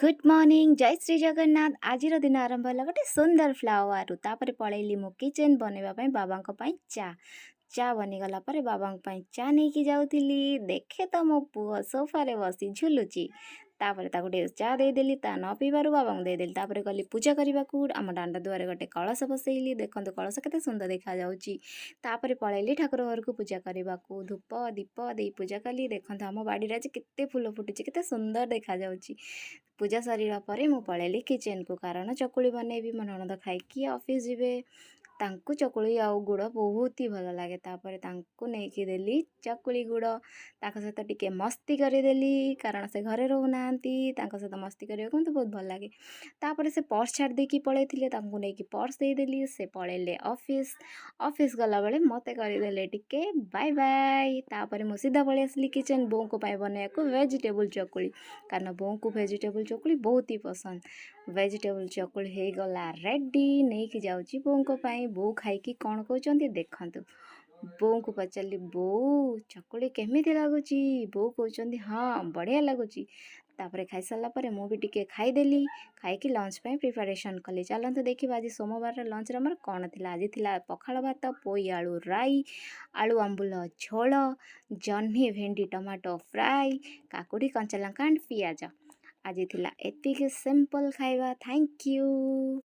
Good morning, ଜୟ ଶ୍ରୀ ଜଗନ୍ନାଥ। ଆଜିର ଦିନ ଆରମ୍ଭ ହେଲା ଗୋଟେ ସୁନ୍ଦର ଫ୍ଲାୱାରରୁ। ତାପରେ ପଳେଇଲି ମୁଁ କିଚେନ୍ ବନେଇବା ପାଇଁ ବାବାଙ୍କ ପାଇଁ ଚା। ଚା ବନିଗଲା ପରେ ବାବାଙ୍କ ପାଇଁ ଚା ନେଇକି ଯାଉଥିଲି, ଦେଖେ ତ ମୋ ପୁଅ ସୋଫାରେ ବସି ଝୁଲୁଛି। ତାପରେ ତାକୁ ଟିକେ ଚା ଦେଇଦେଲି। ତା ନ ପିଇବାରୁ ବାବାଙ୍କୁ ଦେଇଦେଲି। ତାପରେ ଗଲି ପୂଜା କରିବାକୁ। ଆମ ଦାଣ୍ଡ ଦୁଆରେ ଗୋଟେ କଳସ ବସେଇଲି। ଦେଖନ୍ତୁ, କଳସ କେତେ ସୁନ୍ଦର ଦେଖାଯାଉଛି। ତାପରେ ପଳେଇଲି ଠାକୁର ଘରକୁ ପୂଜା କରିବାକୁ। ଧୂପ ଦୀପ ଦେଇ ପୂଜା କଲି। ଦେଖନ୍ତୁ, ଆମ ବାଡ଼ିରେ ଆଜି କେତେ ଫୁଲ ଫୁଟୁଛି, କେତେ ସୁନ୍ଦର ଦେଖାଯାଉଛି। ପୂଜା ସରିବା ପରେ ମୁଁ ପଳେଇଲି କିଚେନ୍କୁ, କାରଣ ଚକୁଳି ବନେଇବି। ମୋ ନଣନ୍ଦ ଖାଇକି ଅଫିସ୍ ଯିବେ। ତାଙ୍କୁ ଚକୁଳି ଆଉ ଗୁଡ଼ ବହୁତ ହି ଭଲ ଲାଗେ। ତାପରେ ତାଙ୍କୁ ନେଇକି ଦେଲି ଚକୁଳି ଗୁଡ଼। ତାଙ୍କ ସହିତ ଟିକେ ମସ୍ତି କରିଦେଲି, କାରଣ ସେ ଘରେ ରହୁନାହାନ୍ତି। ତାଙ୍କ ସହିତ ମସ୍ତି କରିବାକୁ ମୋତେ ବହୁତ ଭଲ ଲାଗେ। ତାପରେ ସେ ପର୍ସ ଛାଡ଼ି ଦେଇକି ପଳେଇଥିଲେ। ତାଙ୍କୁ ନେଇକି ପର୍ସ ଦେଇଦେଲି। ସେ ପଳେଇଲେ ଅଫିସ୍। ଅଫିସ୍ ଗଲାବେଳେ ମୋତେ କରିଦେଲେ ଟିକେ ବାଏ ବାଏ। ତାପରେ ମୁଁ ସିଧା ପଳେଇ ଆସିଲି କିଚେନ୍ ବୋଉଙ୍କ ପାଇଁ ବନେଇବାକୁ ଭେଜିଟେବୁଲ୍ ଚକୁଳି, କାରଣ ବୋଉଙ୍କୁ ଭେଜିଟେବୁଲ୍ ଚକୁଳି ବହୁତ ହି ପସନ୍ଦ। ଭେଜିଟେବୁଲ୍ ଚକୁଳି ହେଇଗଲା ରେଡ଼ି। ନେଇକି ଯାଉଛି ବୋଉଙ୍କ ପାଇଁ। ବୋଉ ଖାଇକି କ'ଣ କହୁଛନ୍ତି ଦେଖନ୍ତୁ। ବୋଉଙ୍କୁ ପଚାରିଲି, "ବୋଉ, ଚକୁଳି କେମିତି ଲାଗୁଛି?" ବୋଉ କହୁଛନ୍ତି, "ହଁ, ବଢ଼ିଆ ଲାଗୁଛି।" ତାପରେ ଖାଇସାରିଲା ପରେ ମୁଁ ବି ଟିକେ ଖାଇଦେଲି। ଖାଇକି ଲଞ୍ଚ ପାଇଁ ପ୍ରିପାରେସନ୍ କଲି। ଚାଲନ୍ତୁ ଦେଖିବା, ଆଜି ସୋମବାରର ଲଞ୍ଚରେ ଆମର କ'ଣ ଥିଲା। ଆଜି ଥିଲା ପଖାଳ ଭାତ, ପୋଇ ଆଳୁ ରାଇ, ଆଳୁ ଆମ୍ବୁଲ ଝୋଳ, ଜହ୍ନି ଭେଣ୍ଡି ଟମାଟୋ ଫ୍ରାଏ, କାକୁଡ଼ି, କଞ୍ଚାଲଙ୍କା ଆଣ୍ଡ ପିଆଜ। ଆଜି ଥିଲା ଏତିକି ସିମ୍ପଲ୍ ଖାଇବା। Thank you.